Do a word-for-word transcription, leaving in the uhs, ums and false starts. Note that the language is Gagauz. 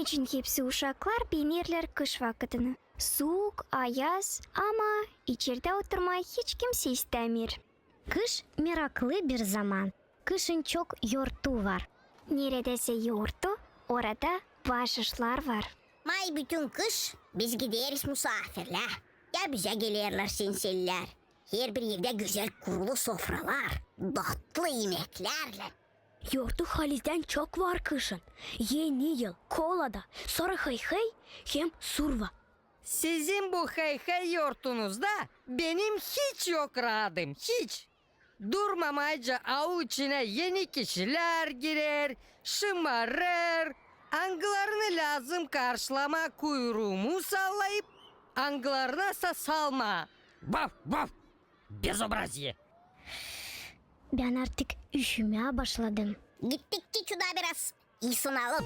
Çünkü hepsi uşaklar beenerlär kış vakıtını. Suuk, ayaz, ama içerdä oturmaa hiç kimsey istämeer. Kış meraklı bir zaman. Kışın çok yortu var. Neredäsä yortu, orada baaşışlar var. May bütün kış biz gideriz musaafirlää. Ya bizä gelerlär sensellär. Herbir evdä gözäl kurulu sofralar, datlı imeklärlän. Yortu halizdän çok var kışın. Eni yıl, kolada, sora hıy-hıy hem surva. Sizin bu hıy-hıy yortunuzda benim hiç yok raadım, hiç. Durmamayca avu içinä eni kişilär girer, şımarêr, angılarını lääzım karşılamaa kuyruumu sallayıp, angılarınasa salmaa. Vaf, vaf! Bezobraziye! Bän artık üşümää başladım. Gittik çuda biraz ısınalım.